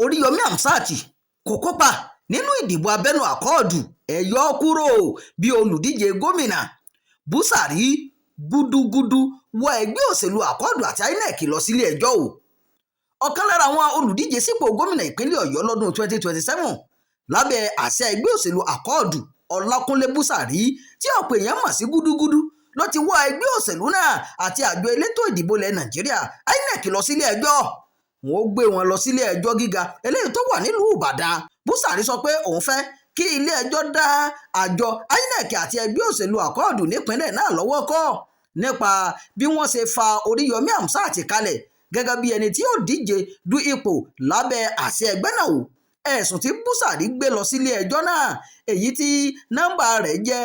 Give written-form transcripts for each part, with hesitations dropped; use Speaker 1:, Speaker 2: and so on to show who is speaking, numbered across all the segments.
Speaker 1: Oríyọmi Hamzat kò kópa nínú ìdìbò abẹ́nú Accord, ẹ̀ yọ ọ́ kúrò bíi olùdíje gómìnà. Búsárì gúdúgúdú wọ ẹgbẹ́ òṣèlú Accord àti INEC lọ sílé ẹjọ́ o. Ọ̀kan lára àwọn olùdíje sípò gómìnà ìpínlẹ̀ Ọ̀yọ́ lọ́dún 2027 lábẹ́ àsíá ẹgbẹ́ òṣèlú Accord, Ọlákúnlé Búsárì, tí ọ̀pọ̀ èèyàn mọ̀ sí Gúdúgúdú, ló ti wọ́ ẹgbẹ́ òṣèlú náà àti àjọ elétò ìdìbò ilẹ̀ Nàìjíríà INEC lọ sílé ẹjọ́. Wọn ó gbé wọn lọ sílé ẹjọ́ gíga eléyìí tó wà nílùú Ìbàdàn. Búsárì sọ pé òun fẹ́ kí ilé ẹjọ́ dá àjọ INEC àti ẹgbẹ́ òṣèlú Accord nípínlẹ̀ náà lọ́wọ́ kọ́ nípa bí wọ́n ṣe fa Oríyọmí Hamzat kalẹ̀ gẹ́gẹ́ bí ẹni tí yóò díje du ipò lábẹ́ àsíá ẹgbẹ́ náà o. Ẹ̀sùn tí Búsárì gbé lọ sílé ẹjọ́ náà, èyí tí nọ́mbà rẹ̀ jẹ́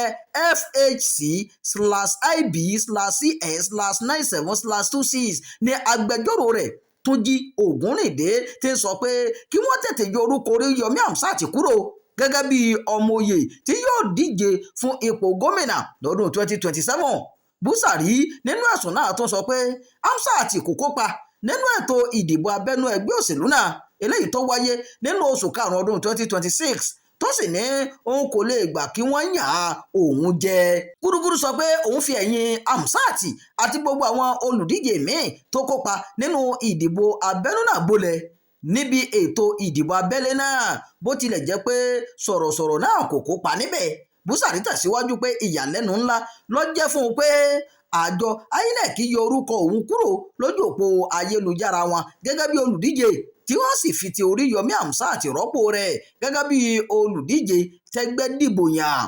Speaker 1: FHC/IB/CS/97/26, ní agbẹjọ́rò rẹ̀ Túnjí Ògúnrìndé ti ń sọ pé kí wọ́n tètè yọ orúkọ Oríyọmí Hamzat kúrò gẹ́gẹ́ bí ọmọ oyè tí yóò díje fún ipò gómìnà lọ́dún 2027. Búsárì nínú ẹ̀sùn náà tún sọ pé Hamzat kò kópa nínú ètò ìdìbò abẹ́nú ẹgbẹ́ òṣèlú náà eléyìí tó wáyé nínú oṣù karùn-ún ọdún 2026, tó sì ní òun kò lè gbà kí wọ́n yàn án òun jẹ. Gúdúgúdú sọ pé òun fi ẹ̀yìn Hamzat àti gbogbo àwọn olùdíje míì tó kópa nínú ìdìbò abẹ́nú náà gbolẹ̀ níbi ètò ìdìbò abẹ́lé náà, bó tilẹ̀ jẹ́ pé sọ̀rọ̀sọ̀rọ̀ náà kò kópa níbẹ̀. Búsárì tẹ̀síwájú pé ìyàlẹ́nu ńlá ló jẹ́ fún un pé àjọ INEC yọ orúkọ òun kúrò lójú òpó ayélujára wọn gẹ́gẹ́ bí olùdíje, tí wọ́n sì fi ti Oríyọmí Hamzat rọ́pò rẹ̀ gẹ́gẹ́ bí olùdíje tẹ́gbẹ́ dìbò yàn.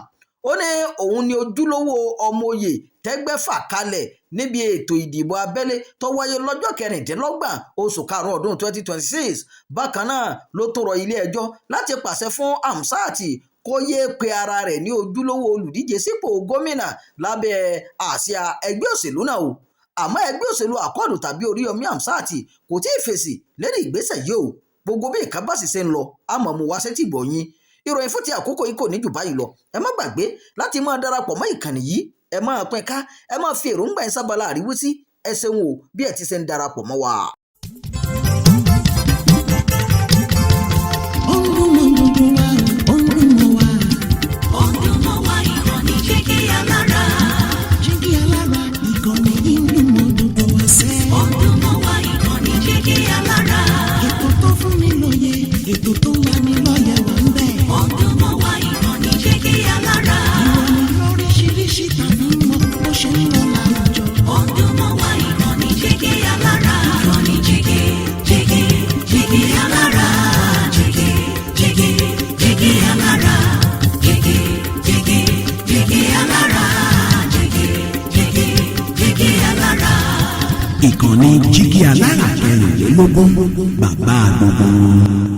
Speaker 1: Ó ní òun ní ojúlówó ọmọ oyè tẹ́gbẹ́ fà kalẹ̀ níbi ètò ìdìbò abẹ́lé tó wáyé lọ́jọ́ 26 oṣù karùn-ún ọdún 2026. Bákan náà ló tún rọ ilé-ẹjọ́ láti pàṣẹ fún Hamzat kó yéé pe ara rẹ̀ ní ojúlówó olùdíje sípò gómìnà lábẹ́ àsíá ẹgbẹ́ òṣèlú náà o. Àmọ́ ẹgbẹ́ òṣèlú Accord tàbí Oríyọmí Hamzat kò tí ì fèsì lérí ìgbésẹ̀ yìí o. Gbogbo bí nǹkan bá sì ṣe ń lọ, àmọ́ mo wá sétí gbọ̀nyìn. Ìròyìn fún ti àkókò yìí kò ní jù báyìí lọ. Ẹ má gbàgbé láti máa darapọ̀ mọ́ ìkànnì yìí, ẹ máa pín ká, ẹ máa fi èròǹgbà yín sábàlá àríwísí. Ẹ ṣeun o bí ẹ ti ṣe ń darapọ̀ mọ́ wa.
Speaker 2: Ó ń dún mọ́ gbogbo wa, ó ń dún mọ́ wa.
Speaker 3: Ó ń dún mọ́ wa, ìkànnì Jígí Alára.
Speaker 2: Jígí Alára, ìkànnì yìí ń dún mọ́ gbogbo wa sẹ́.
Speaker 3: Ó ń dún mọ́ wa, ìkànnì Jígí Alára.
Speaker 2: Ètò tó fún ni lóye, ètò tó ń lani lọ́yẹ̀ wà ń bẹ̀.
Speaker 3: Ó ń dún mọ́ wa, ìkànnì Jígí Alára.
Speaker 2: Ìròyìn lóríṣiríṣi tàbí mọ bó ṣe ń lọ láwùjọ.
Speaker 3: Ó ń dún mọ́ wa, ìkànnì Jígí Alára. Ìkànnì Jígí, Jígí, Jígí Alára. Jígí, Jígí, Jígí Alára. Jígí, Jígí, Jígí Alára. Jígí, Jígí, Jígí Alára.
Speaker 4: Ìkànnì Jígí Alára 24, bàbá gbogbo wọn.